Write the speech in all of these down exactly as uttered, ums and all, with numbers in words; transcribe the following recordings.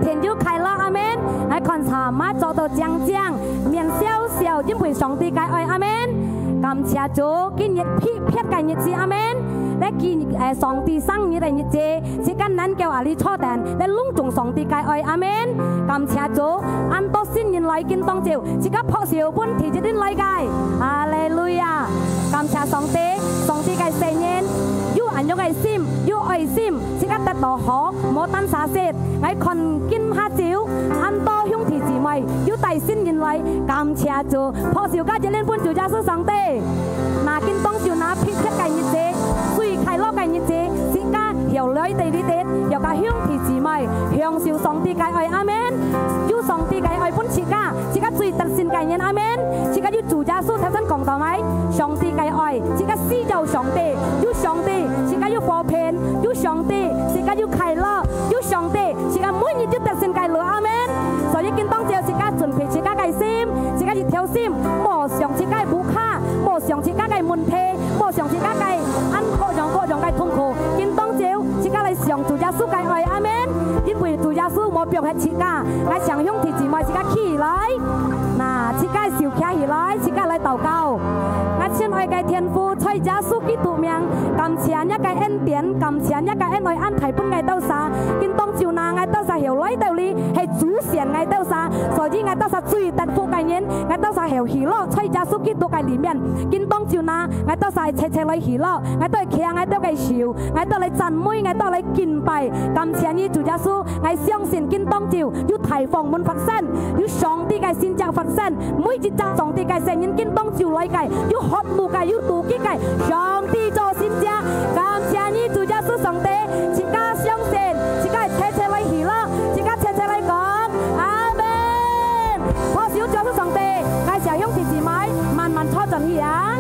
天有快樂，阿門。𠊎看sama做到靚靚，面笑笑，因為上帝个愛，阿門。感謝主，今日特別个日子，阿門。來紀，誒，上帝生日个日子，自家能夠啊，你坐等，來隆重上帝个愛，阿門。感謝主，恁多新人來，今當晝，自家拍手分第一人來个。哈利路亞！感謝上帝，上帝个細人，有恁樣个心，有愛心， 自家得到好，無單儕食。𠊎看今下晝，恁多兄弟姊妹有帶新人來，感謝主，拍手加一輪分主耶穌上帝。那今當晝那特別个日子，最快樂个日子，自家又來到這地，又佮兄弟姊妹享受上帝个愛，阿門。有上帝个愛分自家，自家最得勝个人，阿門。自家有主耶穌頭先講到無？上帝个愛，自家需要上帝，有上帝，自家有和平，有上帝，自家有快樂，有上帝，自家每日有得勝个路，阿門。所以今當晝自家準備自家个心，自家一條心，莫想自家个屋下，莫想自家个問題，莫想自家个恁各樣各樣个痛苦。今當晝自家來想主耶穌个愛，阿門。因為主耶穌無放忒自家，𠊎想兄弟姊妹自家起來。 那自家手擎起來，自家來禱告。𠊎親愛个天父，在耶穌基督名，感謝若个恩典，感謝若个恩愛恁大分𠊎兜儕。今當晝那，𠊎兜儕曉來到這，係主選𠊎兜儕，所以𠊎兜儕最得福个人，𠊎兜儕曉喜樂，在耶穌基督个裡面。今當晝那，𠊎兜儕齊齊來喜樂，𠊎兜擎𠊎兜个手，𠊎兜來讚美，𠊎兜來敬拜，感謝你，主耶穌。 𠊎相信今當晝有大放門發生，有上帝个神蹟發生，每一隻上帝个細人今當晝來个，有渴慕个，有肚飢个，上帝做神蹟。感謝你，主耶穌上帝，自家相信，自家齊齊來喜樂，自家齊齊來講，阿門。拍手主耶穌上帝，𠊎想兄弟姊妹慢慢坐轉去啊。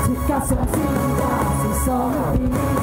自家相信也是上帝。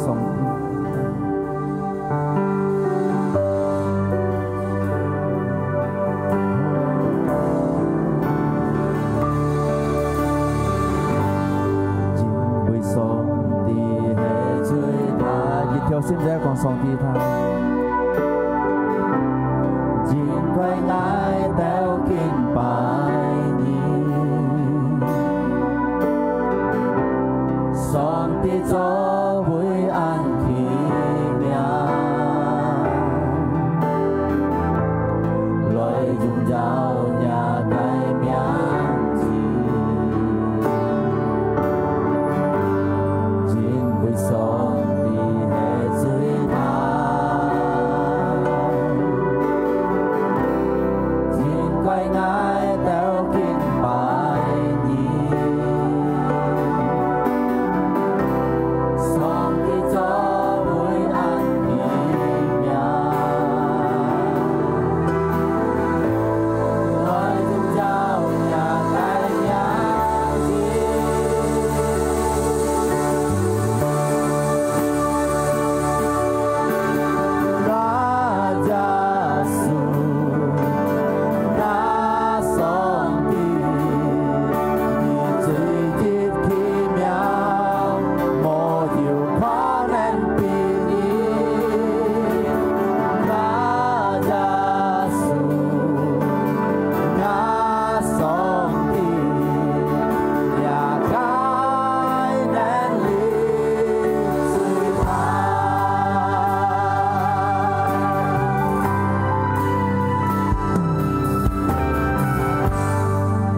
上帝。因為上帝係最大，一條心就講上帝大。因為𠊎兜敬拜你。 上帝做為恁奇妙，來榮耀若个名字。因為上帝係最大。 應該𠊎兜敬拜你。上帝做為恁奇妙，來榮耀若个名字。 啊，耶穌，啊，上帝，你最奇妙，無有可能比你。啊，耶穌，啊，上帝，若个能力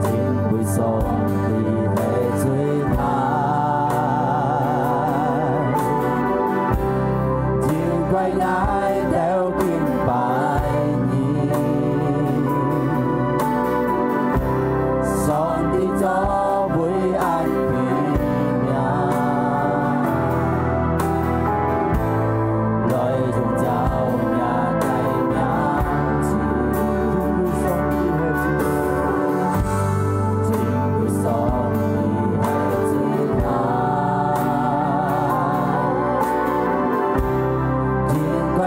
因為上帝係最大，應該𠊎兜敬拜你。上帝做為恁奇妙， 來榮耀若个名字。因為上帝係最大，因為上帝係最大，應該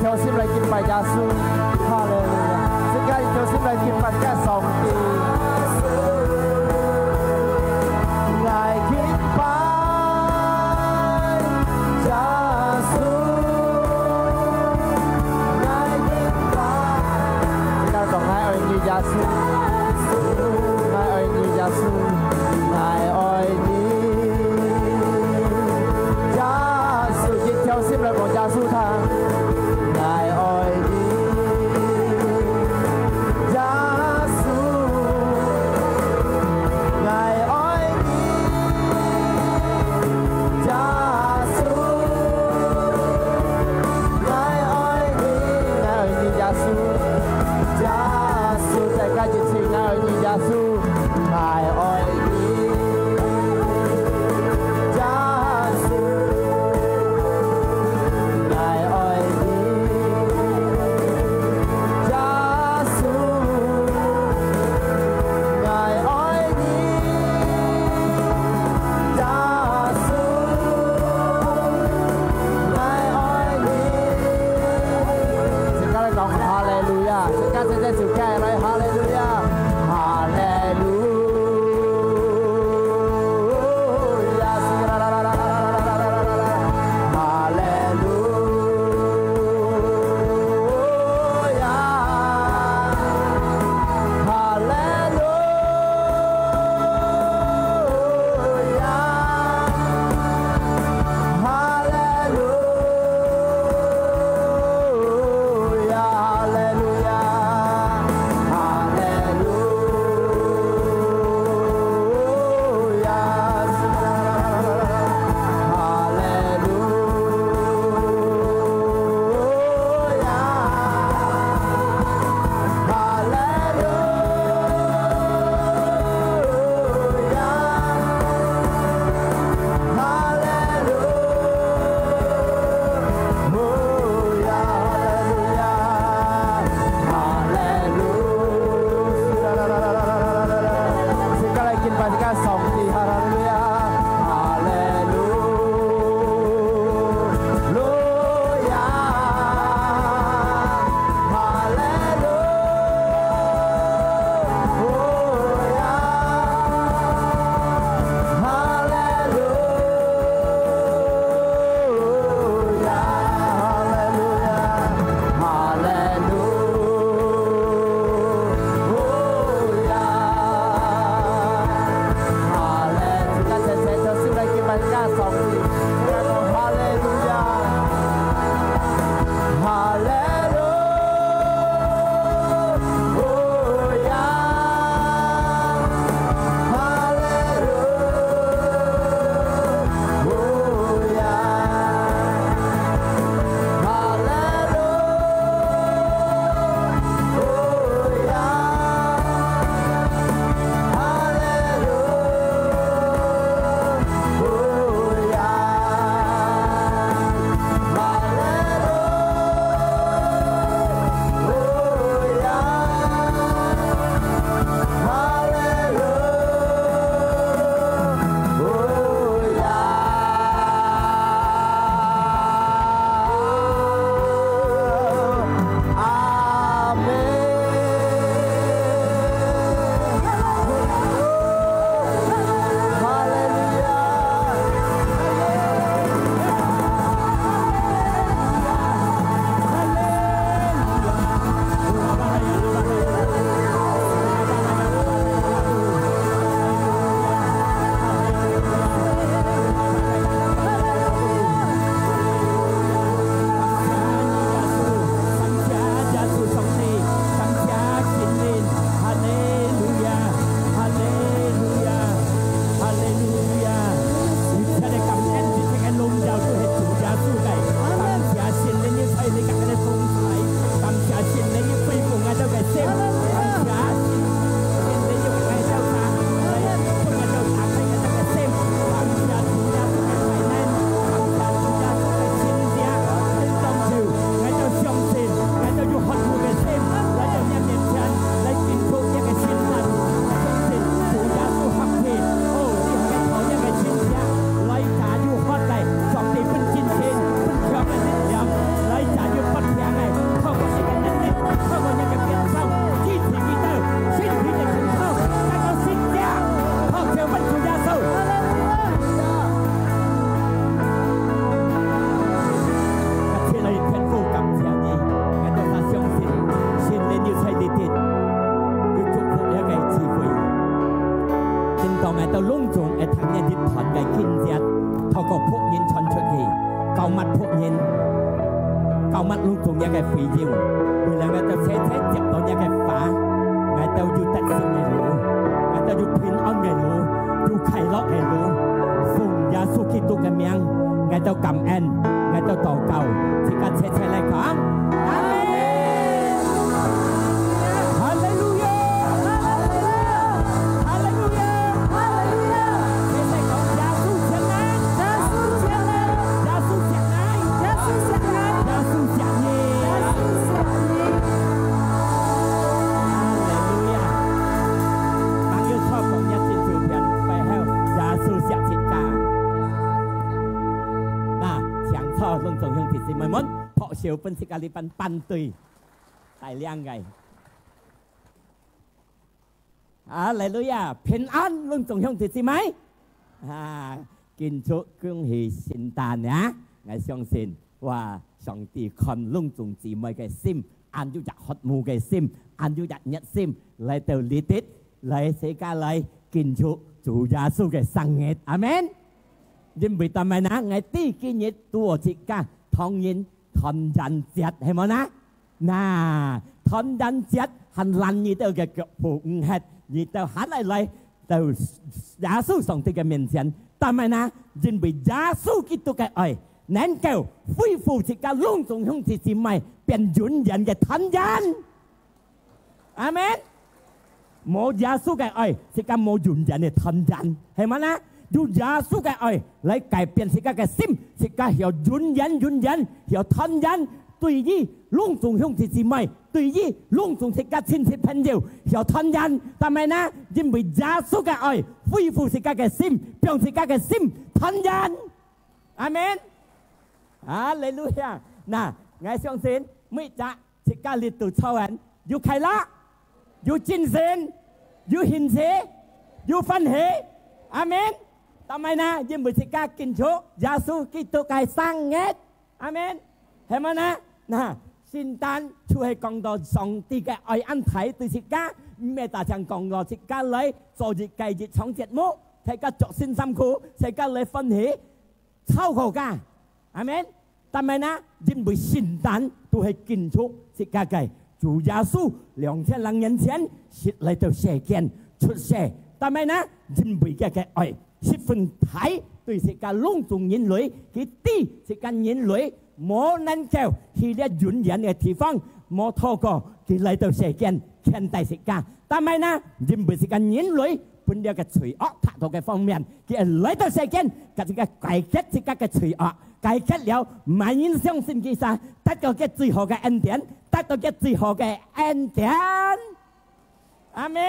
用心來敬拜耶穌。哈利路亞！自家用心來敬拜自家上帝。𠊎敬拜耶穌，𠊎敬拜。自家講，𠊎愛你，耶穌。𠊎愛你，耶穌。𠊎愛你。 耶穌，一條心來講耶穌聽。𠊎愛你，耶穌，𠊎愛你，耶穌，𠊎愛你，𠊎愛你，耶穌，耶穌，大家一起，𠊎愛你，耶穌。 𠊎愛你，耶穌，𠊎愛你，耶穌，𠊎愛你，耶穌，𠊎愛你。自家來講哈利路亞，自家齊齊手起來，哈利路亞。 哈利路亞，哈利路亞，哈利路亞。 路亞，哈利路亞，哈利路亞，哈利路亞。 哈利路亞，哈利路亞，哈利路亞，哈利路亞。自家來敬拜自家上帝，哈利路亞，哈利路亞。 路亞，哈利路亞，哈利路亞，哈利路亞，哈利路亞。 哈利，自家齊齊同心來敬拜自家上帝，自家講哈利路亞，哈利路亞，哈利路亞，哈利路亞。 路亞，哈利路亞，總會聽見一段个經節，透過僕人傳出去，膏抹僕人，膏抹攏總這个會友，為了𠊎兜齊齊接到這个話，𠊎兜有得勝个路，𠊎兜有平安个路，有快樂个路。奉耶穌基督个名，𠊎兜感恩，𠊎兜禱告，自家齊齊來講，阿門。哈利路亞！ 哈利路亞！哈利路亞！哈利路亞！齊齊講，耶穌惜𠊎！耶穌惜𠊎！耶穌惜𠊎！耶穌惜𠊎！耶穌惜𠊎！耶穌惜你！哈利路亞！朋友，坐講一千九遍，背後，耶穌惜自家。那，請坐，攏總兄弟姊妹們，拍手分自家這班班隊帶領个。 哈利路亞！平安，攏總兄弟姊妹。啊，今朝恭喜聖誕啊！𠊎相信，哇，上帝看攏總姊妹个心，恁有隻渴慕个心，恁有隻熱心，來到這地，來世界來慶祝主耶穌个生日。阿門。因為做麼个呢？𠊎知今日都有自家，當然團圓節，係無呢？ 那，團圓節還攔你兜个腳步毋核，你兜還愛來到耶穌上帝个面前。做麼个呢？因為耶穌基督个愛，能夠恢復自家攏總兄弟姊妹變永遠个團圓。阿門。 無耶穌个愛，自家無永遠个團圓，係無呢？有耶穌个愛來改變自家个心，自家曉永遠永遠曉團圓。對於攏總兄弟姊妹，對於攏總自家親戚朋友曉團圓，做麼个呢？因為耶穌个愛恢復自家个心，讓自家个心團圓。阿門。哈利路亞！那，𠊎相信每隻 自家這兜坐等，有快樂，有精神，有興趣，有歡喜。阿門。做麼个呢？因為自家慶祝耶穌基督个生日。阿門。係無呢？那，聖誕就係講到上帝个愛恁大對自家，毋係單淨講到自家來做一个日常節目，大家著新衫褲，大家來歡喜， 超過个。阿門。做麼个呢？因為聖誕都係慶祝自家个主耶穌兩千零年前，係來到世間出世。做麼个呢？因為佢个愛十分大，對自家攏總人類，佢知自家人類無能夠去這永遠个地方，無透過佢來到世間，牽帶自家。做麼个呢？因為自家人類 分這个罪惡太多个方面，佢愛來到世間，甲自家解決自家个罪惡，解決了，萬人相信佢時，得到佢最好个恩典，得到佢最好个恩典。阿門。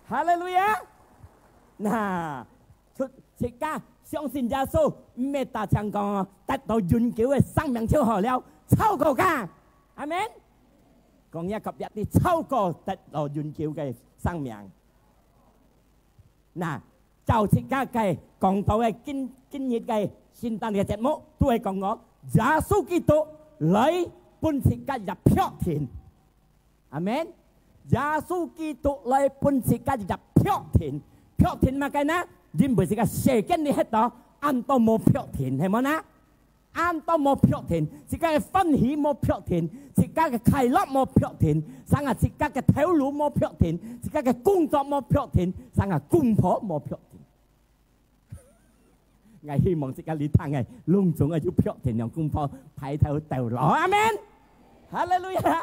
哈利路亞。那，出，自家相信耶穌，毋係單淨講得到永久个生命就好了，超過个。阿門。講一个別个，超過得到永久个生命。 那，照自家个講道个今，今日个聖誕个節目，都係講哦，耶穌基督來分自家一个確定。阿門。耶穌基督來分自家一个確定。確定麼个呢？因為自家世間裡歇到，恁多無確定，係無呢？ 恁多無確定，自家个歡喜無確定，自家个快樂無確定，成啊自家个頭路無確定，自家个工作無確定，成啊公婆無確定。𠊎希望自家這聽个，攏總愛有確定，讓公婆排頭到老。阿門。哈利路亞。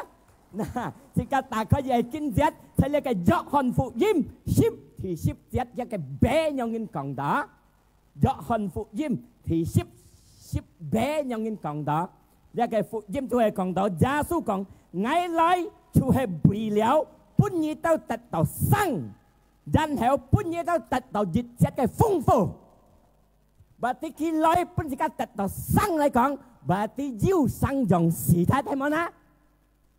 那，自家打開个經節，在這个約翰福音十，第十節，這个B仰形講到？ 約翰福音第十，十B仰形講到，這个福音就係講到耶穌講：「𠊎來就係為了分你兜得到生，然後分你兜得到一切个豐富。」Berarti佢來分自家得到生來講，berarti有生養時代，係無呢？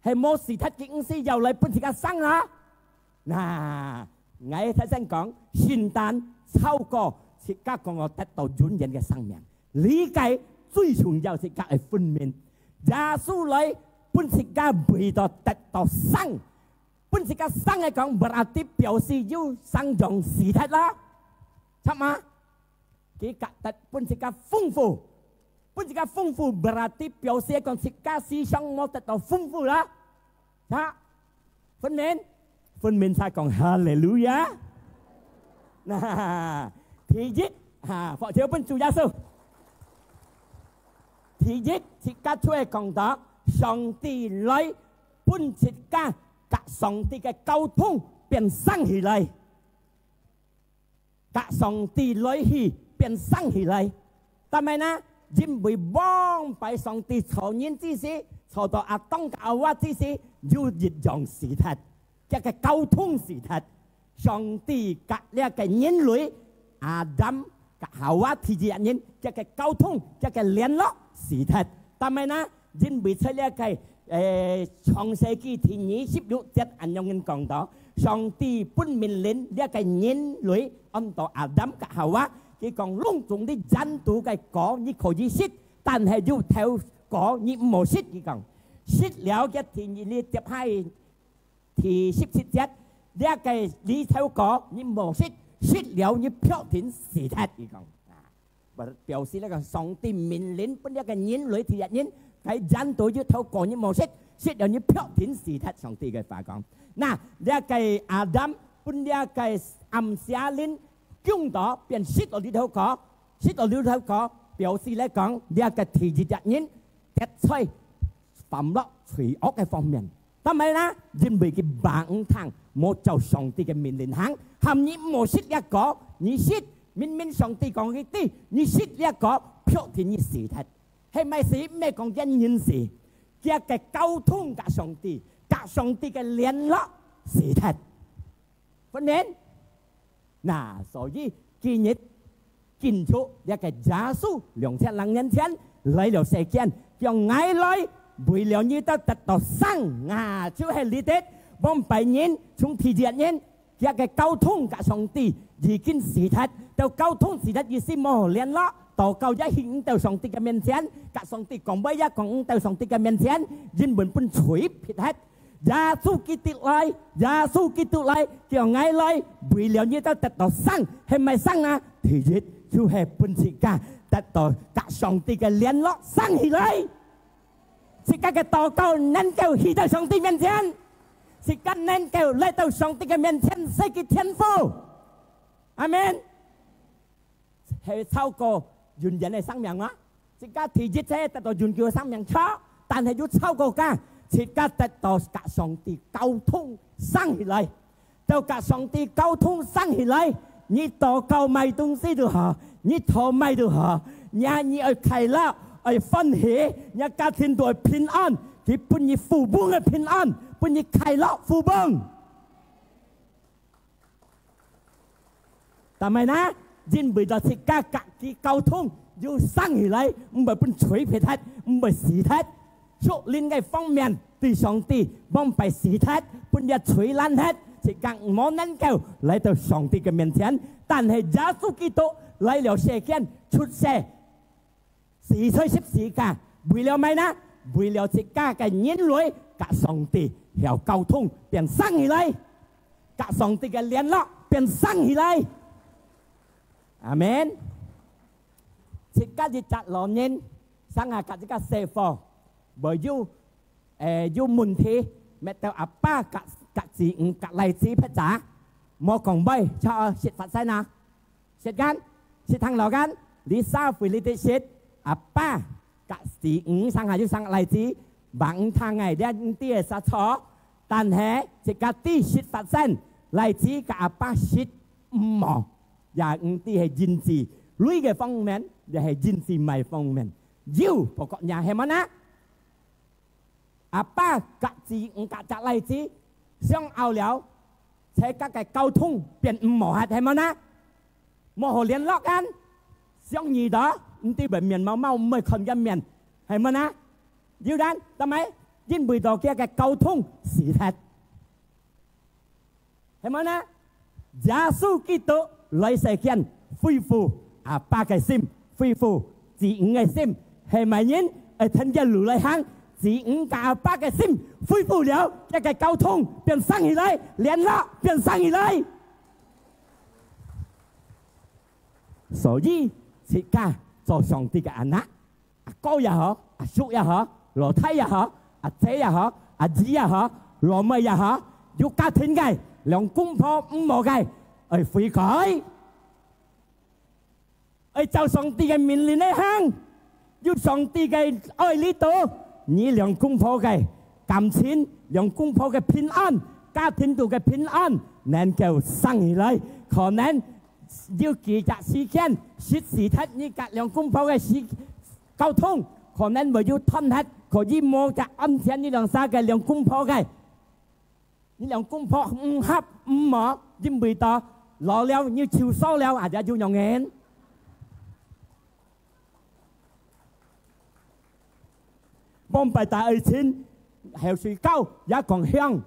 係無時節佢毋係要來分自家生啦。那，𠊎頭先講，聖誕超過自家講个得到永遠个生命，這个最重要自家个分明。耶穌來分自家為到得到生，分自家生个講，berarti表示有生養時節啦。著嗎？佢甲得分自家豐富，分自家豐富，berarti表示講自家思想無得到豐富啦。哈？分明？分明才講哈利路亞。那，第一，哈，服侍分主耶穌。第一，自家就會講到，上帝來分自家甲上帝个交通變生起來。 甲上帝來去變生起來。但係呢，因為往擺上帝造人之時，造到亞當甲夏娃之時，有一樣死忒，這个交通死忒。上帝甲這个人類，亞當甲夏娃第一人，這个交通，這个聯絡死忒。但係呢， 因為在這个，誒，創世記第二十六節恁樣講到，上帝分命令這个人類，安到亞當甲夏娃，佢講：「攏總你園肚个果你可以食，但係有一頭果你毋好食。」佢講，食了个第二，你接下第十七節，這个你頭果你毋好食，食了你必定死忒。佢講，啊， 表示這个上帝命令分這个人類第一人，該園肚有一頭果你無食，食了你必定死忒。上帝个話講，那，這个亞當分這个暗邪靈降到，變食了這頭果，食了這頭果，表示來講，這个第一隻人跌在犯落罪惡个方面。 但係呢，因為佢吂聽，無照上帝个命令行，喊你毋好食這果，你食，明明上帝講佢知，你食這果，必定你死忒。係毋係死？毋係講一人死，佢个交通甲上帝，甲上帝个聯絡死忒。分明？ 那，所以，今日，今日，這个耶穌兩千零年前來了世間，叫𠊎來，為了你兜得到生，啊，就係你兜，往擺人，從第一人，佢个交通甲上帝已經死忒，到交通死忒意思無聯絡，禱告也去毋到上帝个面前，甲上帝講話也講毋到上帝个面前，因為分罪撇忒。 耶穌基督來，耶穌基督來，叫𠊎來，為了你兜得到生，係麼生啊？第一，就係分自家得到甲上帝个聯絡生起來。自家个禱告能夠去到上帝面前，自家能夠來到上帝个面前，say佢天父。阿門。 係超過永遠个生命啊！自家第一就得到永久个生命，著，但係有超過个，自家得到甲上帝交通生起來。到甲上帝交通生起來，你禱告麼東西都好，你討麼都好，你，你愛快樂，愛歡喜，你家庭都愛平安，佢分你富翁个平安，分你快樂富翁。 但係呢，因為到自家甲佢交通，有生起來，毋會分罪撇忒，毋會死忒。屬靈个方面，對上帝往擺死忒，分這罪攔忒，自家無能夠來到上帝个面前。但係耶穌基督來了世間，出世， 死在十字架，為了麼呢？為了自家个人類甲上帝曉交通變生起來，甲上帝个聯絡變生起來。阿門。自家一隻老人，生下甲一個細貨，會有，誒，有問題，搣到阿爸甲，甲姊毋甲倈子撇查，無講話，就識發生啊。 識kan？識聽了kan？這社會裡底識，阿爸甲姊毋生下就生倈子，吂聽𠊎這毋知个煞錯，但係自家知識發生，倈子甲阿爸識毋無，也毋知係因子鐳个方面，也係因子麼方面，有，不過也係麼呢？ 阿爸甲姊毋甲隻倈子相拗了，自家个交通變毋無忒，係無呢？無好聯絡kan？相遇到，毋知會面貌貌，毋會看見面，係無呢？有人，但係因為到佢个交通死忒。 係無呢？耶穌基督來世間，恢復阿爸个心，恢復姊毋个心。係麼人愛跈佢路來行？姊毋甲阿爸个心恢復了，佢个交通變生起來，聯絡變生起來。所以，自家做上帝个anak，阿哥也好，阿叔也好，老弟也好，阿姊也好，阿姨也好，老妹也好，有家庭个，兩公婆毋好个，愛悔改。 愛照上帝个命令來行，有上帝个愛裡肚，你兩公婆个感情，兩公婆个平安，家庭肚个平安，能夠生起來。可能有幾隻時間，失去忒你个兩公婆个時，溝通，可能會有斷忒，可以無个安全你兩儕个兩公婆个。 你兩公婆毋合毋和，因為到老了，你就疏了，啊，這有樣人。往擺大愛情，口水溝也講香。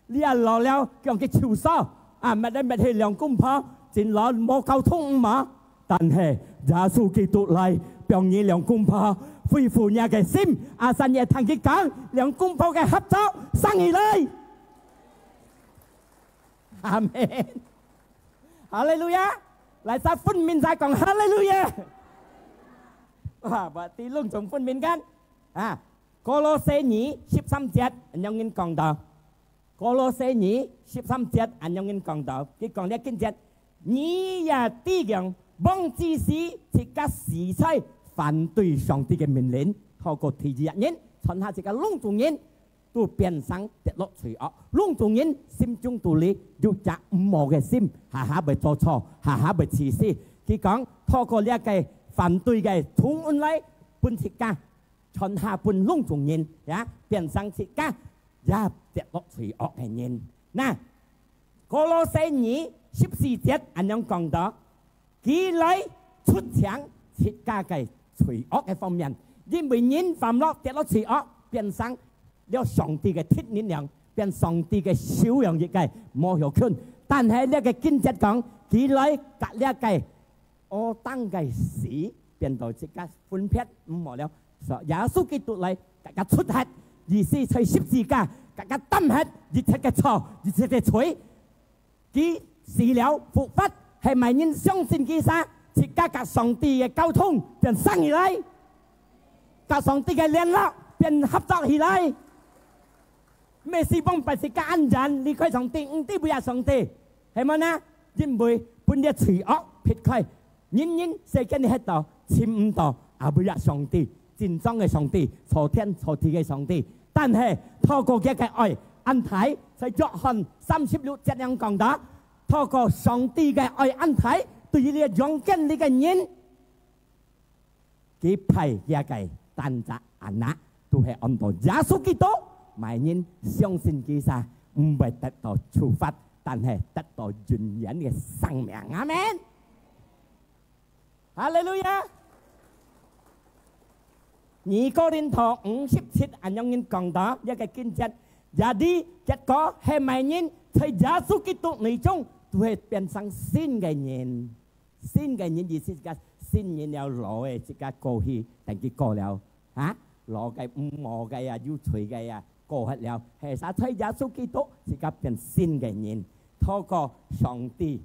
你啊老了，講佢就疏，啊，搣來搣去兩公婆，真老無溝通毋和。 但係耶穌基督來，幫你兩公婆恢復你个心，啊，三日聽佢講，兩公婆个合作生起來。阿門。哈利路亞！來，再分明再講哈利路亞！哇，我知攏總分明kan？啊，歌羅西二十三節，恁樣講到。 歌羅西二十三節恁樣講到，佢講這經節，你也知樣，往之時自家死在反對上帝个命令，透過第二人，傳下自家攏總人，都變成跌落罪惡。攏總人心中肚裡有隻毋好个心，下下會做錯，下下會自私。佢講，透過這个反對个同恩來分自家 傳下分攏總人，也變成自家也跌落罪惡个人。那，歌羅西二十四節恁樣講到，佢來出淨自家个罪惡个方面，因為人犯落跌落罪惡，變成了上帝个敵人了，變上帝个手樣一个無曉ክን。但係這个經節講，佢來甲這个 惡當个死，變到自家分別毋好了。所以耶穌基督來，甲佢除忒，意思在十字架，甲佢擔忒一切个錯，一切个罪。佢死了，復活，係麼人相信佢儕，自家甲上帝个溝通變生起來，甲上帝个聯絡變合作起來。毋係死亡，把自家安然離開上帝，毋知為啊上帝。 係無呢？因為分這罪惡撇開，人人世間裡歇到，尋毋到，啊，為啊上帝，真正个上帝，造天造地个上帝。但係透過佢个愛恁大，在約翰三十六節恁樣講到，透過上帝个愛恁大，對於這陽間裡个人， 佢派佢个單隻anak，都係安到耶穌基督，麼人相信佢儕，毋會得到處罰，但係得到永遠个生命。阿門。哈利路亞！二哥林多五十七恁樣講到，這个經節，也知結果係麼人在耶穌基督內中，都係變成新个人。 新个人意思自家新人了，老个自家過去，等佢過了，啊，老个、毋好个啊，有罪个啊，過忒了，係啥在耶穌基督，自家變新个人。透過上帝，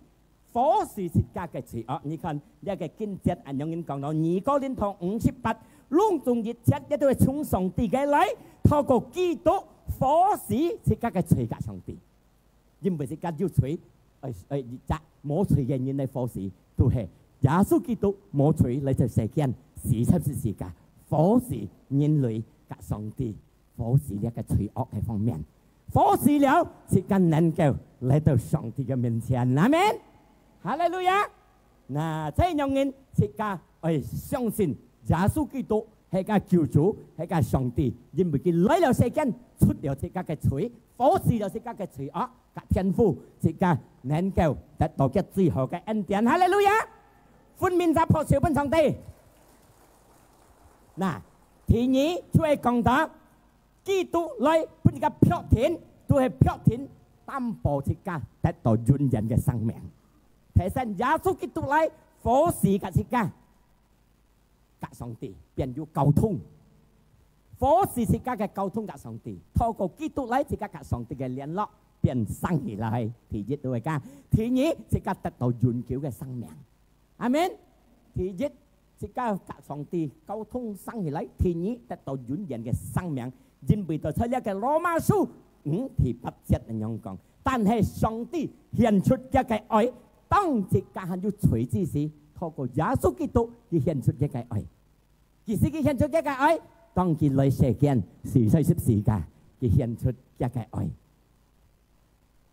火洗自家个罪惡。你看，這个經節恁樣講到，二哥林多五十八，攏總一切，這都係從上帝个來，透過基督，火洗自家个罪甲上帝。 因為自家有罪，愛，愛，一隻無罪个人來火死，都係耶穌基督無罪來到世間，死在十字架，火死人類甲上帝，火死這个罪惡个方面，火死了，自家能夠來到上帝个面前。阿門。哈利路亞！ 那，這樣人自家愛相信耶穌基督係个救主，係个上帝，因為佢來了世間，除了自家个罪，火洗了自家个罪惡，甲天父，自家能夠得到佢最好个恩典。哈利路亞！分明在拍手分上帝。那，第二就係講到，基督來分自家確定，都係確定擔保自家得到永遠个生命。 提醒耶穌基督來，火洗甲自家，甲上帝變有溝通。火洗自家个溝通甲上帝，透過基督來自家甲上帝个聯絡，變生起來。第一，就係講，第二，自家得到永久个生命。阿門。第一，自家甲上帝溝通生起來；第二，得到永遠个生命。因為到在這个羅馬書五第八節恁樣講，但係上帝顯出佢个愛，當自家還有罪之時，透過耶穌基督，佢顯出佢个愛。其實佢顯出佢个愛，當佢來世間，死在十字架，佢顯出佢个愛。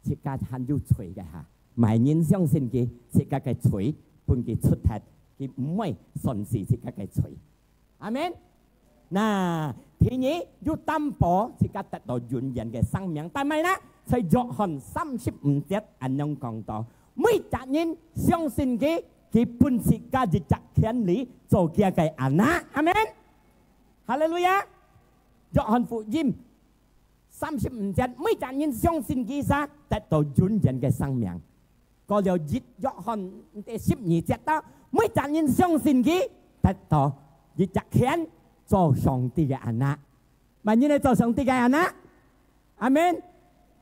自家還有罪个哈，麼人相信佢，自家个罪分佢除忒，佢毋會算是自家个罪。阿門。那第二，有擔保自家得到永遠个生命。但係呢，在約翰三十五節恁樣講到，每隻人相信佢，佢分自家一隻權利做佢个anak。阿門。哈利路亞。約翰福音三十五節，每隻人相信佢，得到永遠个生命。過了一約翰第十二節到，每隻人相信佢，得到一隻權做上帝个anak。麼人來做上帝个anak？阿門。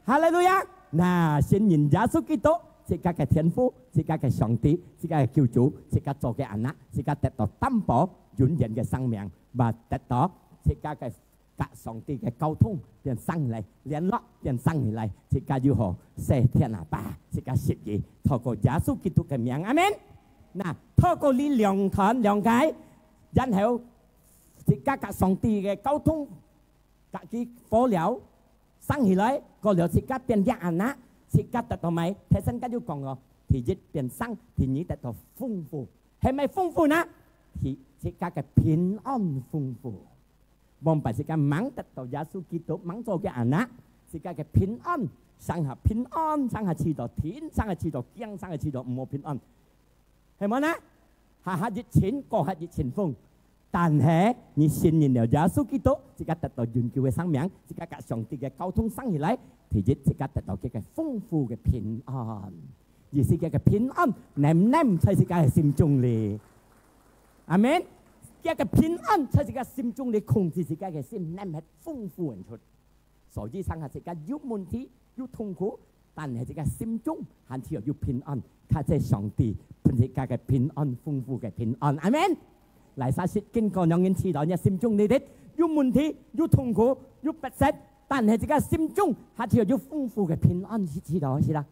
哈利路亞。那信認耶穌基督，自家个天父，自家个上帝，自家个救主，自家做个anak，自家得到擔保永遠个生命，嘛得到自家个甲上帝个溝通變生起來，聯絡變生起來，自家又好說天阿爸，自家屬於透過耶穌基督个名。阿門。那透過這兩段兩个，然後自家甲上帝个溝通，甲佢和了，生起來，過了自家變佢anak，自家得到麼个？頭先佢有講哦，第一變生，第二得到豐富，係麼个豐富呢？係自家个平安豐富。往擺自家吂得到耶穌基督，吂做佢anak，自家个平安，成下平安，成下試著停，成下試著驚，成下試著毋好平安。 係無呢？下下疫情，過下疫情風。但係你信任了耶穌基督，自家得到永久个生命，自家甲上帝个溝通生起來，第一，自家得到佢个豐富个平安。意思佢个平安，黏黏在自家个心中裡。阿門。佢个平安在自家心中裡控制自家个心，黏係豐富人出。 所以，成下自家有問題、有痛苦，但係自家心中還係有平安，靠在上帝分自家个平安，豐富个平安。阿門。來，下息經過兩人祈禱，你心中裡底有問題、有痛苦、有不適，但係自家心中還係有豐富个平安，去祈禱，係啦。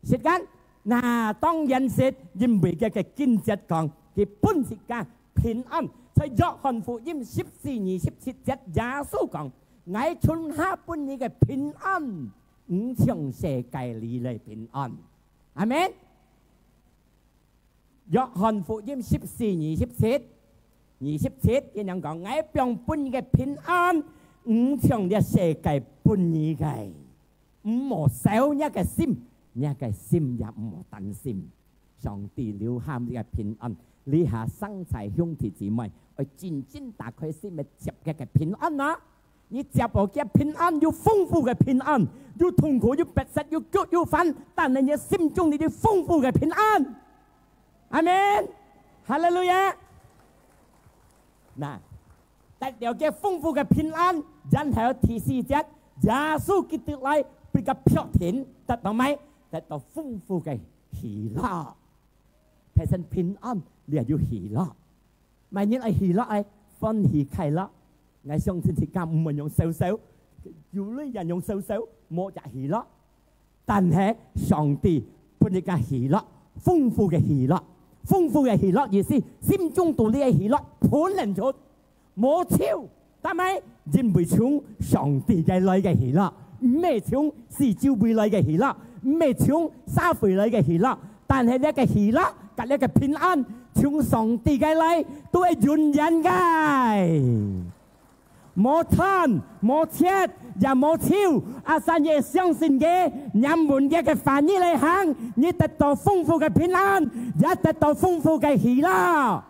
時間，那當然係因為佢个經節講，佢分自家平安。在約翰福音十四二十七節，耶穌講：「𠊎傳下分你个平安，毋像世界裡个平安。」阿門。約翰福音十四二十七，二十七，佢樣講：「𠊎放分你个平安，毋像這世界分你个。」 毋好愁若个心，若个心也毋好擔心。上帝留下這个平安，這下生在兄弟姊妹，愛真真打開心來接佢个平安啊！你接無佢平安，有豐富个平安，有痛苦，有迫切，有急，有煩，但係你心中裡有豐富个平安。阿門！哈利路亞！那， 得了佢豐富个平安，然後第四節，耶穌基督來分佢確定，得到麼个？得到豐富个喜樂。提升平安，你也有喜樂。麼人愛喜樂？愛歡喜快樂。𠊎相信自家毋會用愁愁，有鐳也用愁愁，無隻喜樂。 但係上帝分你个喜樂，豐富个喜樂，豐富个喜樂意思，心中肚裡个喜樂噴出，無愁，但係因為從上帝个來个喜樂，毋係從四周圍來个喜樂，毋係從社會來个喜樂，但係這个喜樂，甲這个平安，從上帝个來，都係永遠个。 無貪，無切，也無愁，asal你相信佢，念穩佢个話語來行，你得到豐富个平安，也得到豐富个喜樂。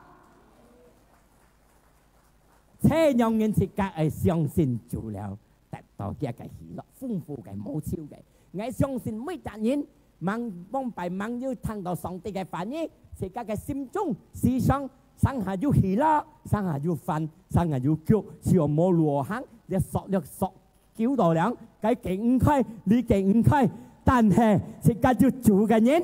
這樣人自家愛相信主了，得到佢个喜樂，豐富个，無愁个。𠊎相信每隻人 吂，往擺吂有聽到上帝个話語，自家个心中、思想，成下有喜樂，成下有煩，成下有急，就無路好行，這索了索久到了，該行毋開，這行毋開，但係自家有主个人，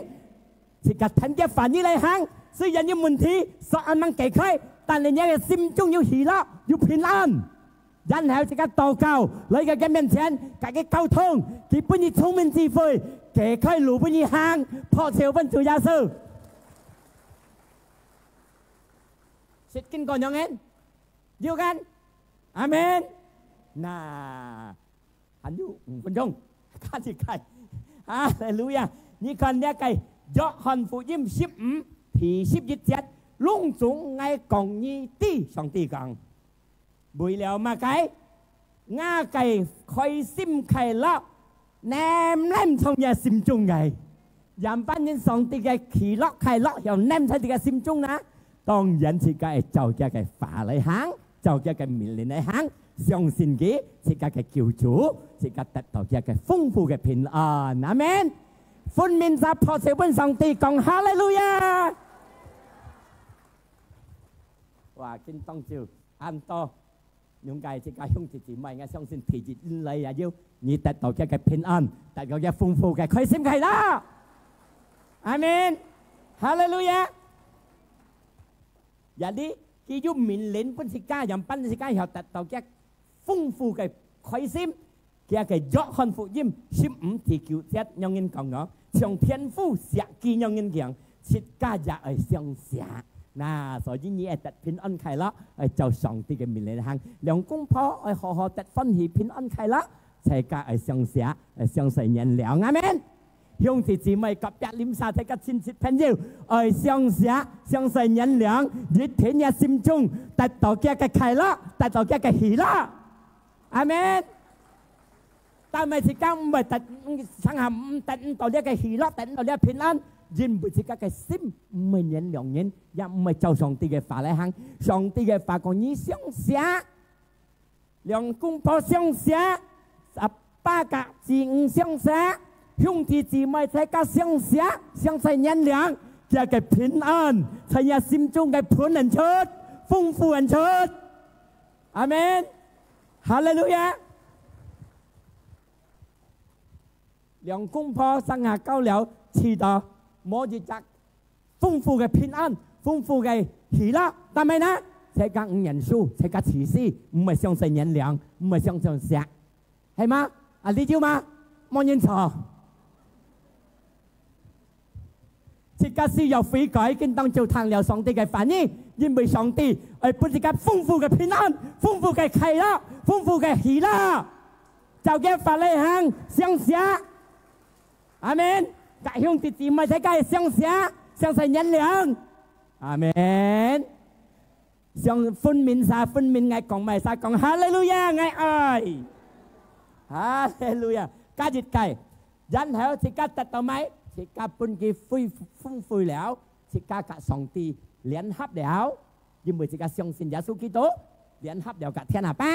自家跈厥話語來行，雖然有問題，所恁樣解開，但係你个心中有喜樂，有平安。然後自家禱告，來佢个面前，佮佢溝通，佢分你聰明智慧，解開路分你行，拍手分主耶穌。識經過仰般？有kan？阿門。那 還有五分鐘，加一下。哈利路亞！你看這个約翰福音十五第十一節，攏總𠊎講你知，上帝講。為了麼个？𠊎个開心快樂，黏黏在若心中个。仰般形上帝个喜樂快樂，曉黏在你个心中呢？當然自家愛照厥个話來行，照厥个命令來行， 相信佢，自家个救主，自家得到厥个豐富个平安。阿門。分明儕拍手分上帝講哈利路亞！哇，今當晝恁多，仰般自家兄弟姊妹，𠊎相信第一日來也有，你得到厥个平安，得到厥豐富个開心快樂。阿門。哈利路亞！也你，佢有命令分自家，仰般自家曉得到厥豐富个開心。厥个約翰福音十五第九節仰般講哦，像天父惜佢仰般樣，自家也愛相惜。那所以你愛得平安快樂，愛照上帝个命令行。兩公婆愛好好得歡喜平安快樂，自家愛相惜，愛相惜原諒。阿門。 兄弟姊妹，隔壁鄰舍，大家親戚朋友，愛相惜，相惜原諒，一定若心中得到厥个快樂，得到厥个喜樂。阿門。但係自家毋會得，常常毋得毋到這个喜樂，得毋到這平安，因為自家个心毋會原諒人，也毋會照上帝个話來行。上帝个話講，你相惜， 兩公婆相惜，阿爸佮子女相惜，兄弟姊妹大家相惜，相惜原諒，厥个平安，在若心中个噴恁出，豐富恁出。阿門。哈利路亞。兩公婆相下交流，試著無一隻 豐富个平安，豐富个喜樂。但係呢，自家毋認輸，自家自私，毋會相信原諒，毋會相信惜，係嗎？啊，你有嗎？無認錯。自家需要悔改，今當晝聽了上帝个話語，因為上帝愛分自家豐富个平安，豐富个快樂，豐富个喜樂。照厥話來行，相惜。 阿門。各兄弟姊妹，大家相惜，相惜原諒。阿門。相分明儕，分明𠊎講麼儕講，哈利路亞，𠊎愛。哈利路亞。加一个，然後自家得到麼个？自家分佢恢復，豐富了，自家佮上帝聯合了，因為自家相信耶穌基督，聯合了佮天阿爸。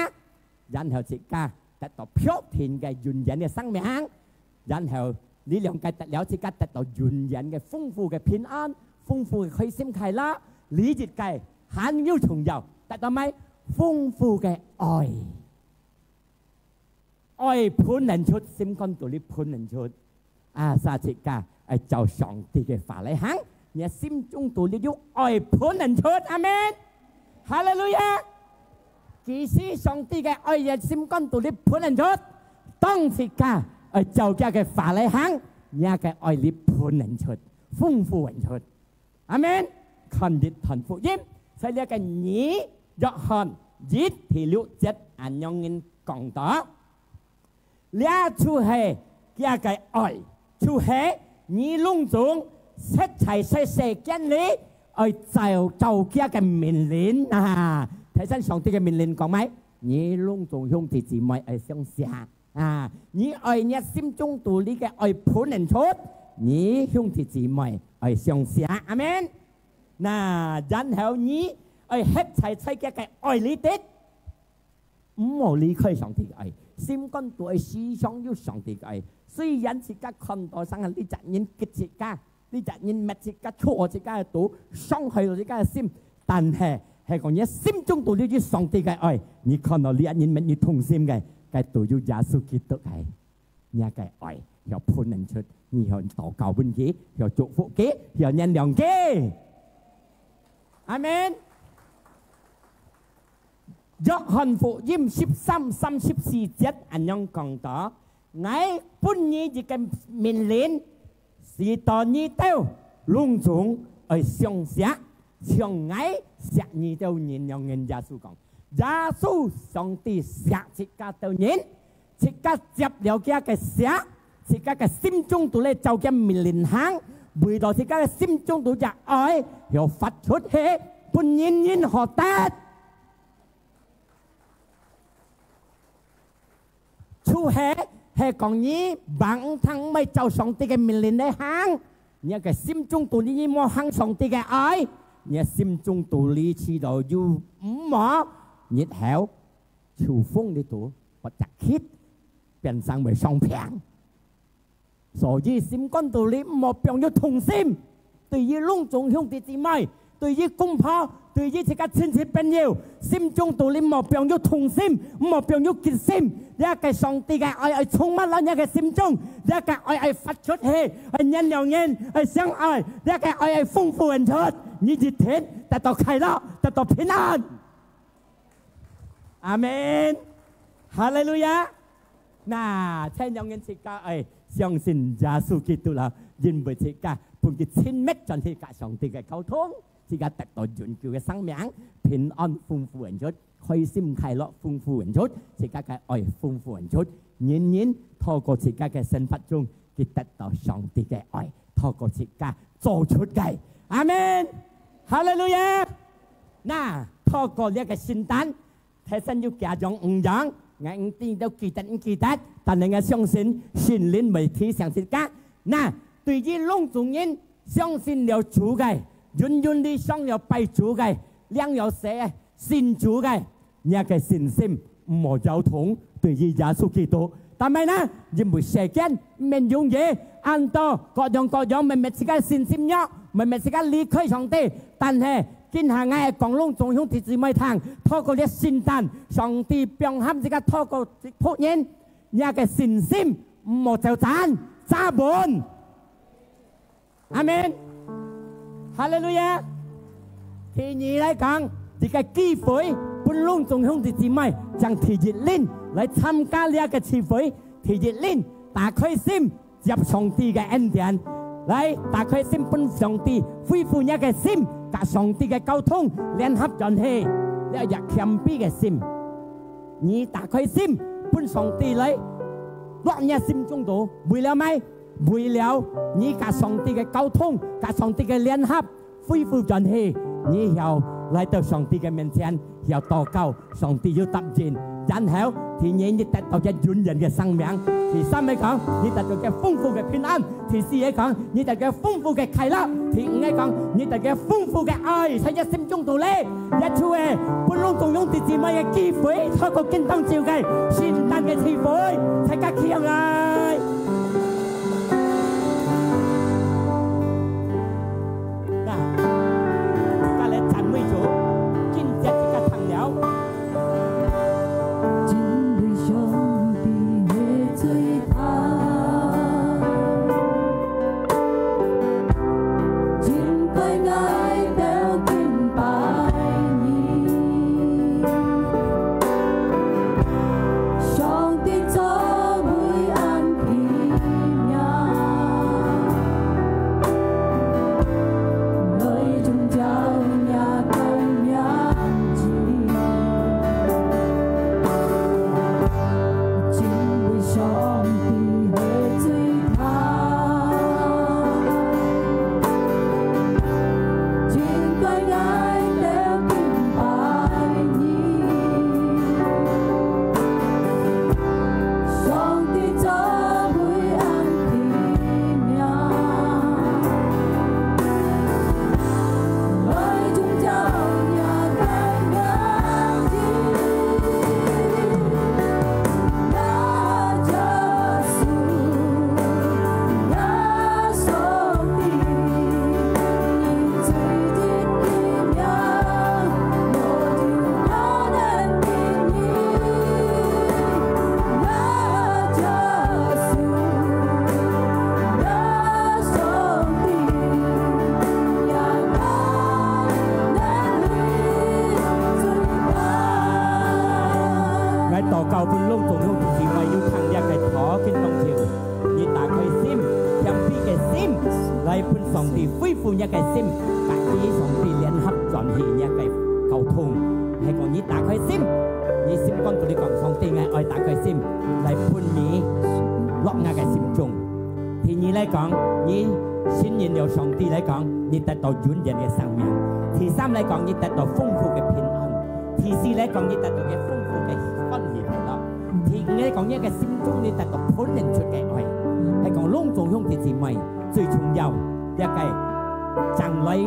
然後自家得到確定个永遠个生命，然後這兩个得了，自家得到永遠个豐富个平安，豐富个開心快樂。這一个還有重要，得到麼个？豐富个愛，愛噴恁出，心肝肚裡噴恁出。 啊，儕自家愛照上帝个話來行，若心中肚裡有愛噴恁出。阿門。哈利路亞。其實上帝个愛若心肝肚裡噴恁出，當自家愛照厥个話來行，若个愛裡噴恁出，豐富恁出。阿門。看一段福音，在這个二約翰一第六節恁樣形講到。 這就係厥个愛，就係你攏總歇在世世間裡，愛照，照厥个命令啊。頭先上帝个命令講麼个？你攏總兄弟姊妹愛相惜啊。你愛若心中肚裡个愛噴恁出，你兄弟姊妹愛相惜。阿門。那然後你愛歇在在厥个愛裡底。 毋好離開上帝个愛，心肝肚愛時常有上帝个愛。雖然自家看到生下這隻人激自家，這隻人搣自家，戳自家个肚，傷害到自家个心，但係，係講你心中肚裡有上帝个愛，你看到這人搣你痛心个，該肚有耶穌基督个愛。若个愛，曉噴人出，你曉禱告分佢，曉祝福佢，曉原諒佢。阿門。約翰福音十三三十四節恁樣講到：「𠊎分你一个命令，使到你兜攏總愛相惜，像𠊎惜你兜人樣。」人耶穌講，耶穌上帝惜自家兜人，自家接了佢个惜，自家个心中肚裡照佢命令行，為到自家个心中肚个愛，曉發出去，分人人好得。就係，係講你吂聽毋會照上帝个命令來行，你个心中肚裡你無行上帝个愛，你个心中肚裡試著有毋好，日後秋風裡肚發隻蠍，變成會上病。 所以心肝肚裡毋好放有痛心，對於攏總兄弟姊妹，對於公婆，對於自家親戚朋友，心中肚裡毋好放有痛心，毋好放有結心。這个上帝个愛愛充滿了你个心中，這个愛愛發出去，愛原諒人，愛相愛，這个愛愛豐富恩出，你一定得到快樂，得到平安。阿門。哈利路亞。 那，請你兜自家愛相信耶穌基督啦，因為自家分佢親密轉去佮上帝个溝通，自家得到永久个生命，平安豐富恩出，開心快樂豐富恩出，自家个愛豐富恩出，人人透過自家个生活中，佢得到上帝个愛，透過自家做出个。阿門。哈利路亞。那，透過這个聖誕， 大神有幾樣五樣，𠊎毋知你兜記得毋記得，但係𠊎相信聖靈會提醒自家。那，對於攏總人相信了主个，永遠地想要拜主个，領了洗个，信主个，若个信心毋好搖動，對於耶穌基督。但係呢，因為世間毋免容易，恁多各樣各樣，乜乜自家信心弱，乜乜自家離開上帝，但係 今下𠊎講攏總兄弟姊妹聽，透過這聖誕，上帝放喊自家透過僕人，若个信心毋好走散，揸穩。阿門。哈利路亞。第二來講，一个機會，分攏總兄弟姊妹，將第一輪來參加這个聚會，第一輪打開心， 接上帝个恩典，來打開心分上帝，恢復若个心，佮上帝个溝通聯合轉去，這一謙卑个心。你打開心分上帝來落若心中肚，為了麼？為了你佮上帝个溝通，佮上帝个聯合， 恢復轉去，你曉來到上帝个面前，曉禱告，上帝有答應。然後，第二，你得到个永遠个生命。第三个講，你得到个豐富个平安。第四个講，你得到个豐富个快樂。第五个講，你得到个豐富个愛，在你心中肚裡。這就係分攏總兄弟姊妹个機會，透過今當晝个聖誕个聚會，大家企起來。 那，再來讚美主，今日自家唱了。因為上帝係最大，應該𠊎兜敬拜你。上帝作為恁奇若个心，甲佢上帝聯合轉去若个溝通，係講你打開心，你心肝肚裡講，上帝，𠊎愛打開心，來分你落𠊎个心中。第二來講，你信任了上帝來講，你得到永遠个生命。第三來講，你得到豐富个平安。第四來講，你得到个豐富个歡喜快樂。第五來講，你个心中你得到噴出个愛，係講攏總兄弟姊妹。 最重要，這个將來吂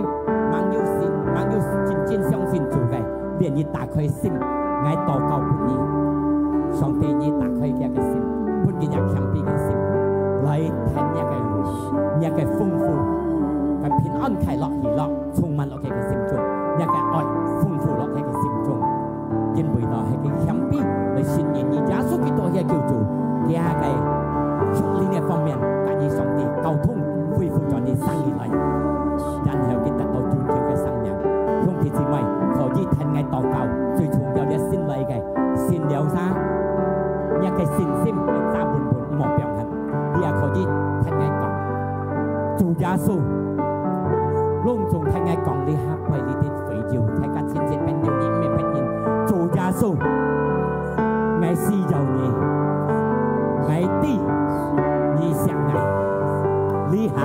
有信，吂有真正相信主个，願你打開心，𠊎禱告分你。上帝，你打開佢个心，分佢這謙卑个心，來聽若个話，若个豐富，个平安、快樂、喜樂，充滿落佢个心中，若个愛豐富落佢个心中。 因為到係佢謙卑來信任你耶穌基督係救主，佢个屬靈个方面，甲你上帝溝通，恢復轉你生命來。然後佢得到永久个生命。兄弟姊妹，可以聽𠊎禱告，最重要个信來个，信了啥？若个信心愛揸穩穩，毋好放下。 你也可以聽𠊎講，主耶穌，攏總聽𠊎講，這下為你个會友，大家親戚朋友，你毋係別人，主耶穌，𠊎需要你，𠊎知你惜𠊎，這下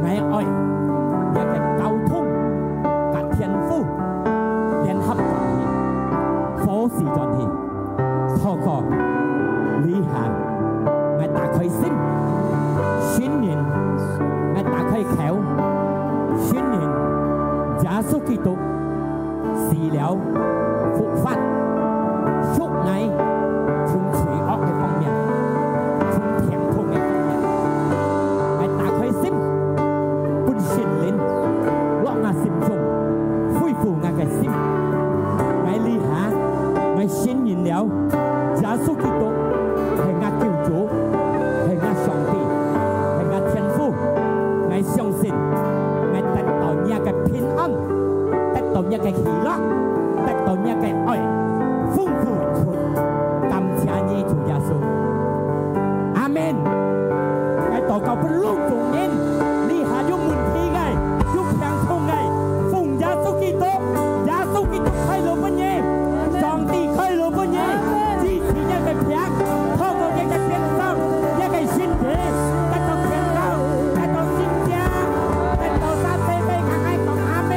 𠊎愛這个溝通，甲天父聯合轉去，服侍轉去。 透過這下，𠊎打開心，信任，𠊎打開口，信任耶穌基督死了，復活，贖𠊎從罪惡个方面，從疼痛个方面，𠊎打開心，分聖靈落𠊎心中，恢復𠊎个心。𠊎這下，𠊎信 認了耶穌基督係𠊎救主，係𠊎上帝，係𠊎天父。𠊎相信，𠊎得到若个平安，得到若个喜樂，得到若个愛，豐富出。感謝你，主耶穌。阿門。𠊎禱告分攏總人，這下有問題个，有病痛个，奉耶穌基督，耶穌基督開路分你。 上帝開路分你，醫治若个病，透過若个鞭傷，若个身體，得到健康，得到新家，得到三百倍，同𠊎講阿門。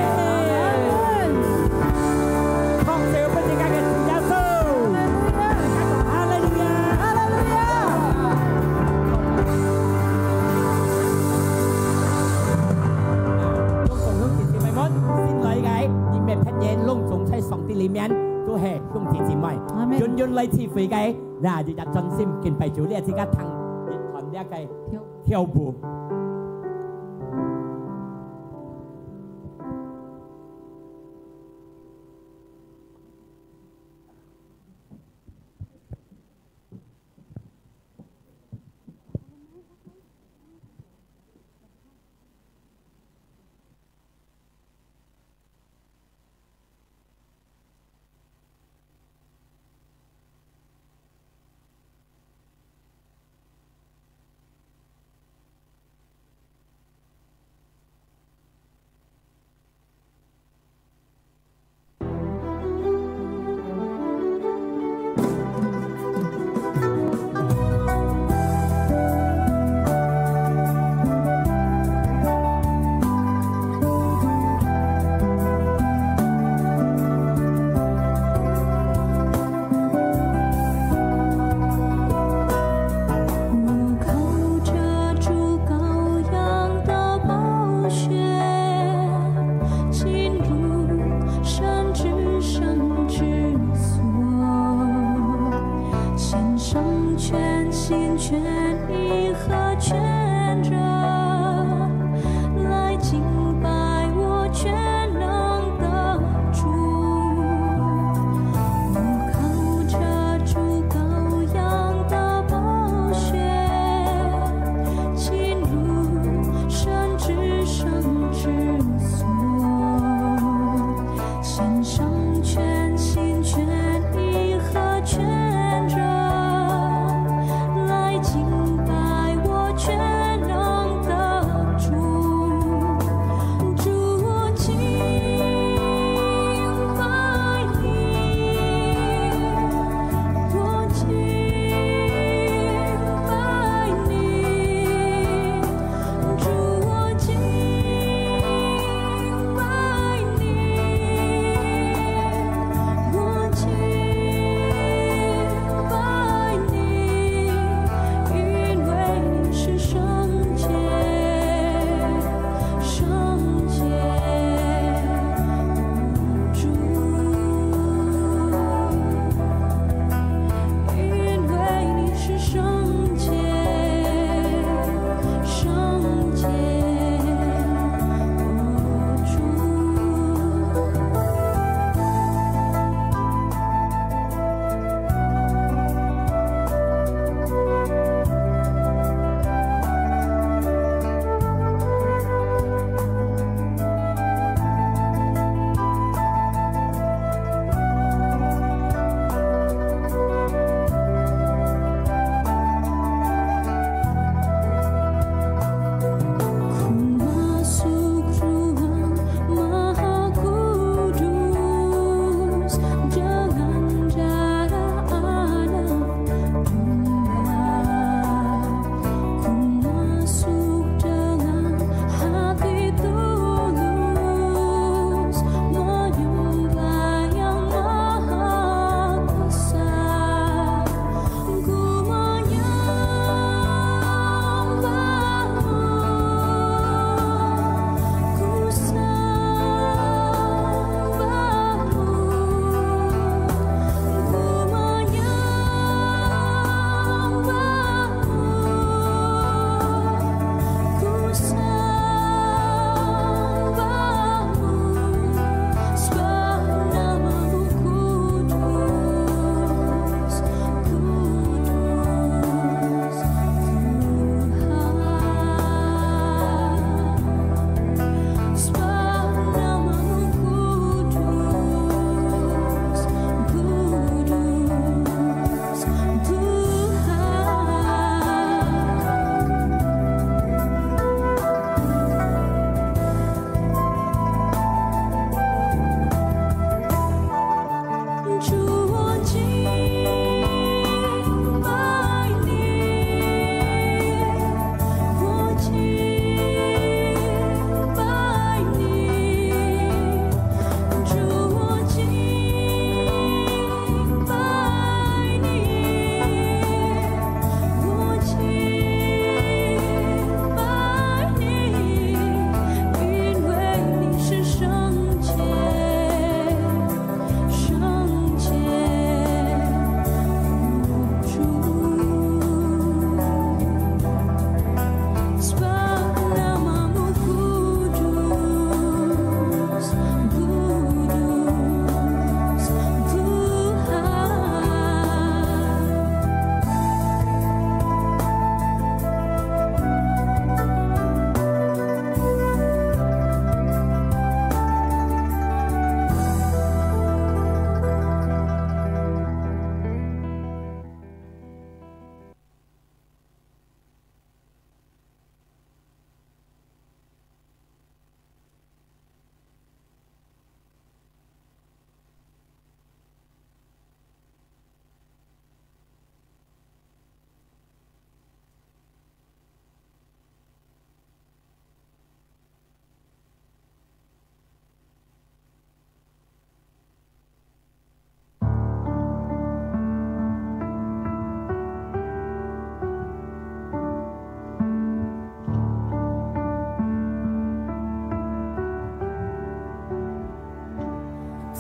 拍手分自家个主耶穌。哈利路亞，哈利路亞。攏總兄弟姊妹們，新來个，你們別人攏總在上帝裡面，都係 兄弟姊妹，阿門。遠遠來聚會个，那就要專心敬拜主，你自家聽，一段這个跳，跳舞。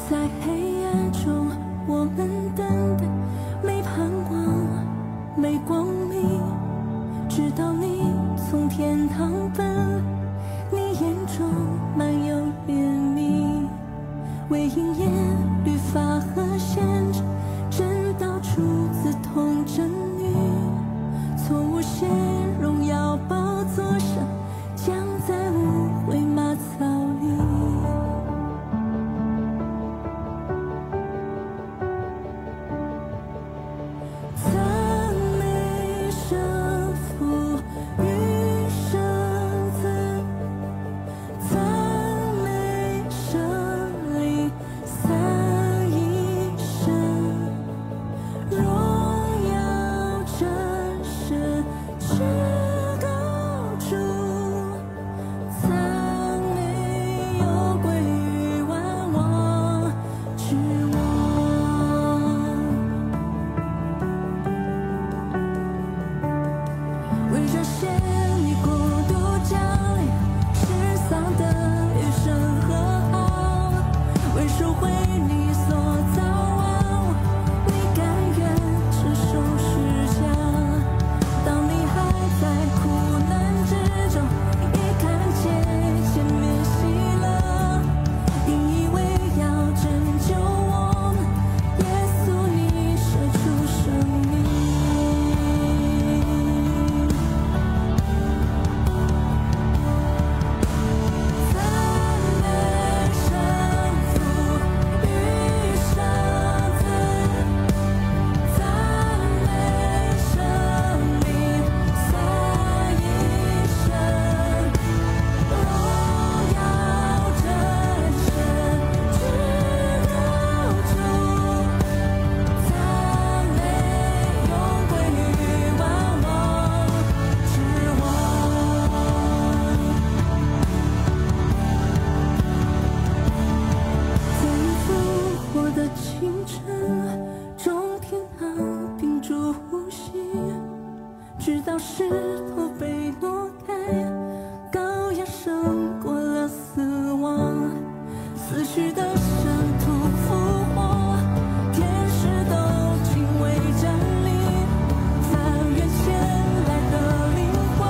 在黑暗中，我们等待，没盼望，没光明，直到你从天堂奔来，你眼中满有怜悯。为应验律法和先知，真道出自童贞女，从无限荣耀宝座上，降在污秽马槽里。 赞美圣父与圣子，赞美圣灵三一神，荣耀真神至高主。 赞美荣归于万王之王。为这显你国度降临，世上的余生和好，为赎回你所造万物，你甘愿承受十架。 当你还在苦难之中，也看见前面喜乐，因你为要拯救我们，耶稣你舍出生命。 在你复活的清晨，众天堂屏住呼吸，直到石头被挪开，羔羊胜过了死亡。死去的圣徒复活，天使都敬畏降临， 但愿前来的灵魂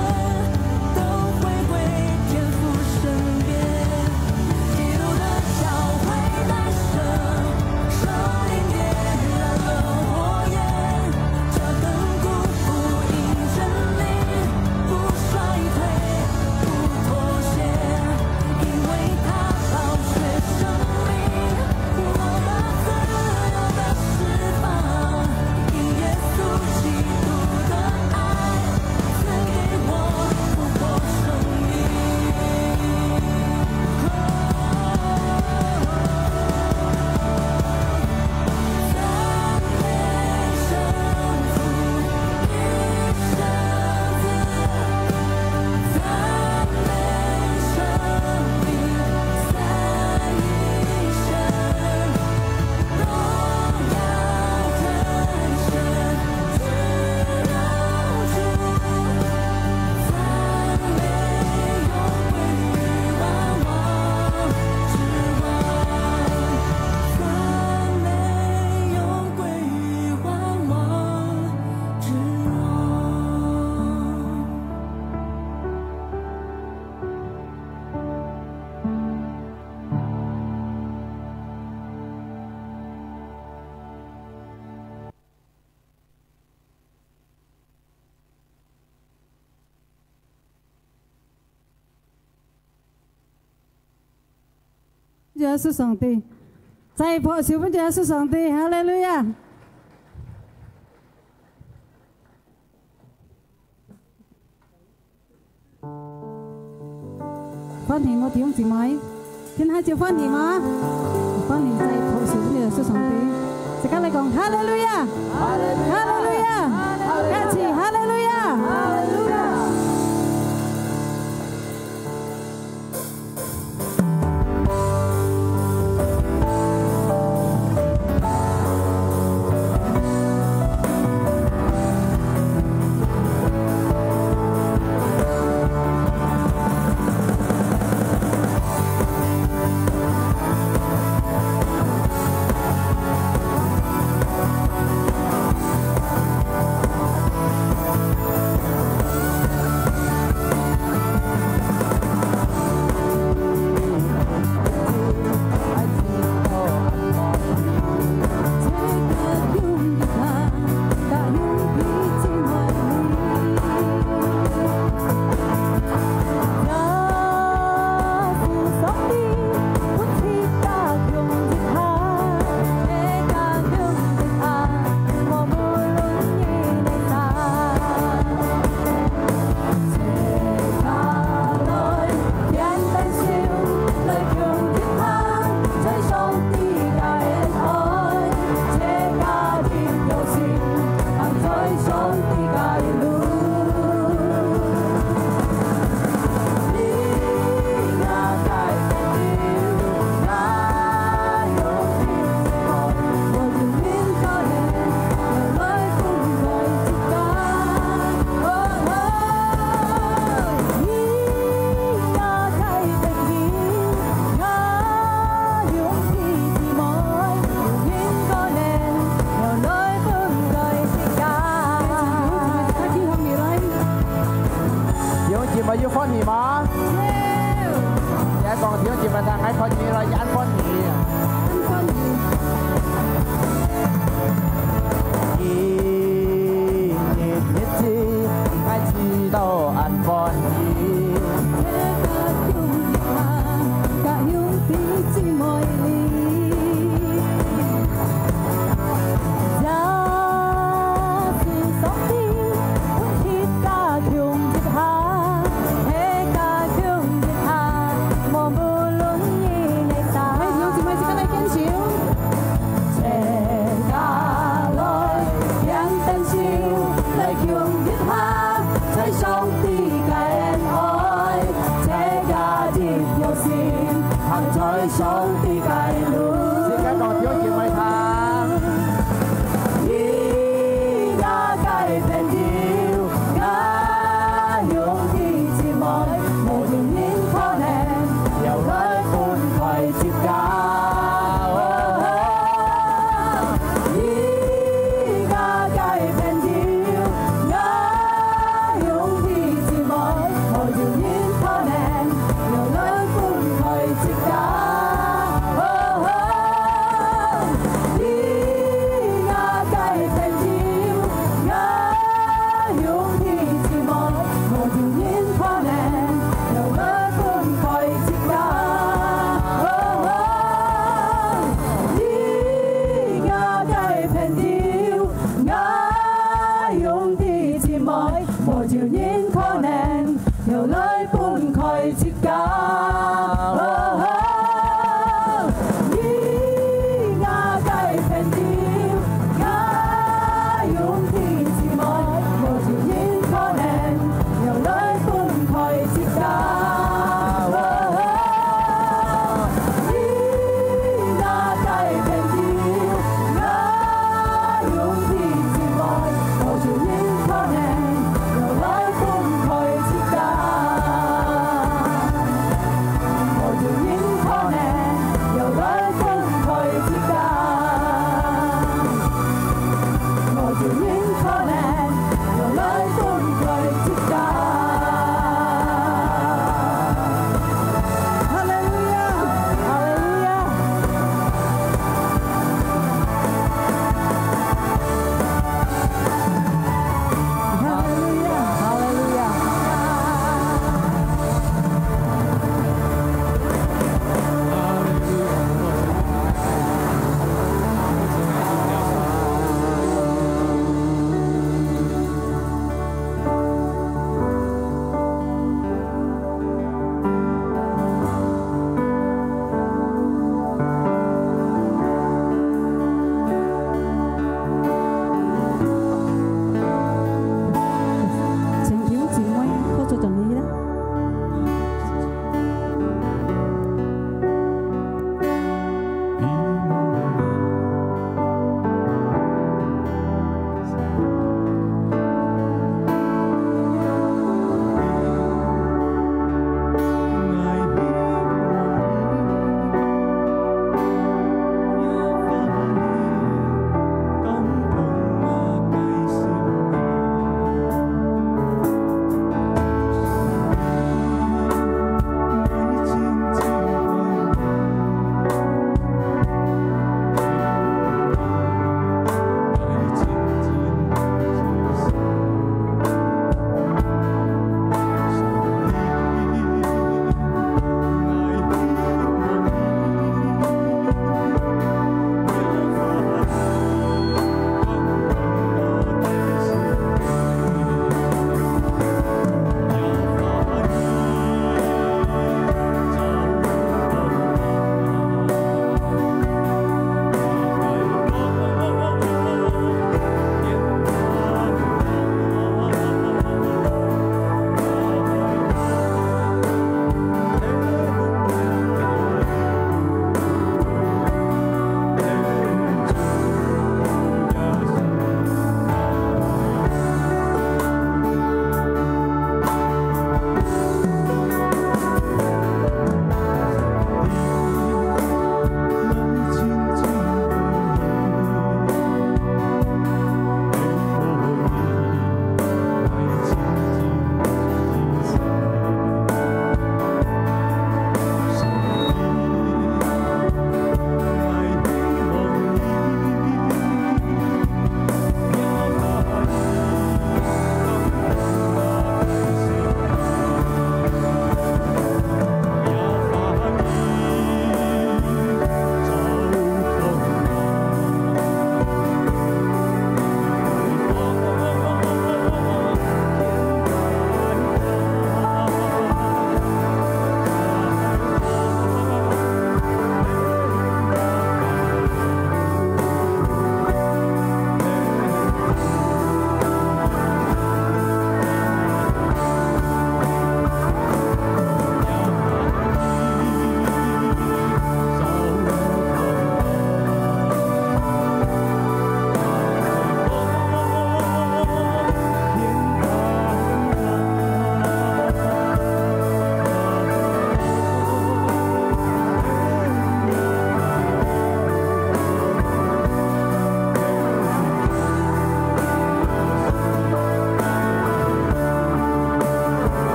都回归天父身边。基督的教会诞生，圣灵点燃了火焰，这亘古不因真理不衰退，不妥协，因为他宝血生命。 我得自由的释放，因耶稣基督的爱赐给我复活生命。赞美圣父与圣子，赞美圣灵三一神。 耶稣上帝，再一拍手分耶稣上帝，哈利路亚！欢迎我弟兄姊妹，天下就欢迎啊！欢迎再一拍手分耶稣上帝，自家来讲哈利路亚！哈利路亚！哈利路亚！哈利路亚！一起哈利路亚！哈利路亚！上帝个路。先講弟兄姊妹聽。以我个朋友，我兄弟姊妹，無有人可能要來分開自家。以我个朋友，我兄弟姊妹，無有人可能要來分開自家。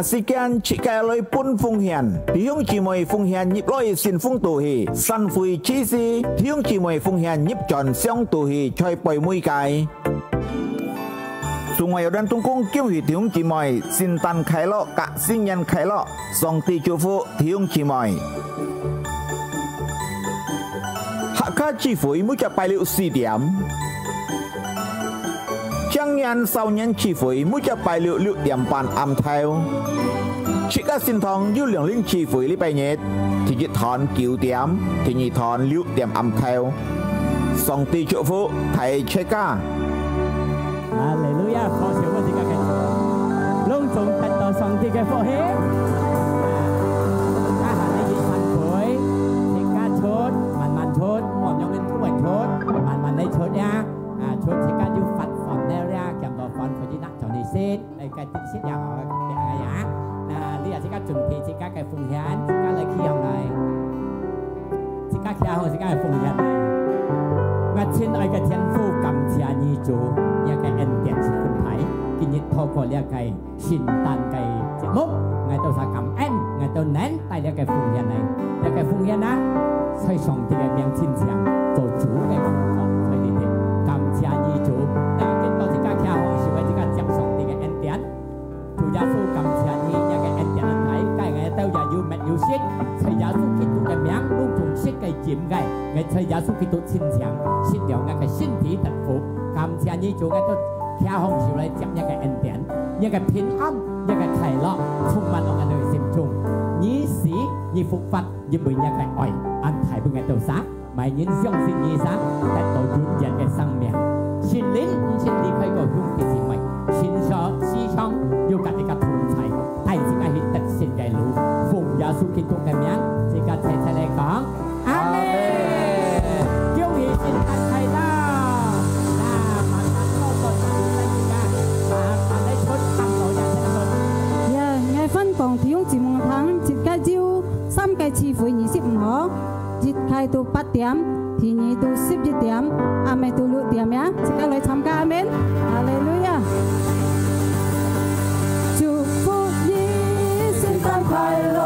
時間自家來分奉獻，弟兄姊妹奉獻入來信封肚去，散會之時，弟兄姊妹奉獻入轉箱肚去，在背尾个。主愛有人同工恭喜弟兄姊妹，聖誕快樂，甲新年快樂，上帝祝福弟兄姊妹。客家聚會每隻拜六四點。 青年少年聚會每隻拜六六點半暗頭。自家聖堂有兩輪聚會，禮拜日，第一堂九點，第二堂六點暗頭。上帝祝福大自家。哈利路亞！拍手分自家个主，攏總得到上帝个福氣。啊，下下你去散會，自家出，慢慢出，莫讓人拖人出，慢慢來出呀。 啊，像自家有發飯了呀，減多飯可以拿轉去食，哎，該食了吼，變个呀。那你也自家準備自家个奉獻，自家來企上來，自家企好自家个奉獻來。𠊎親愛个天父，感謝你主，你个恩典是分大，今日透過這个 聖誕个節目，𠊎兜儕感恩，𠊎兜能帶這个奉獻來，這个奉獻啊，在上帝个面前做主个工作，在這裡。感謝你主，那今到自家企好，是為自家接上帝个恩典。主耶穌，感謝你，你个恩典恁大，該𠊎兜也有物有食，在耶穌基督个名，攏總食个飲个，𠊎在耶穌基督親像，食了𠊎个身體得福。感謝你主，𠊎兜企好，就來接你个恩典。 你个平安，你个快樂，充滿了𠊎兜个心中。你死，你復活，因為你个愛，恁大分𠊎兜儕，每人相信你儕，得到永遠个生命。聖靈毋曾離開過兄弟姊妹，時常時常有佮你个同在，帶自家去得勝个路。奉耶穌基督个名，自家齊齊來講， 阿們。恭喜聖誕快樂！那慢慢到到，慢慢來出，慢慢來出。呀，𠊎還講弟兄姊妹聽，自家有三个聚會二十五號，一个到八點，第二到十一點，暗晡到六點呀，自家來參加，阿們。哈利路亞！祝福你，聖誕快樂！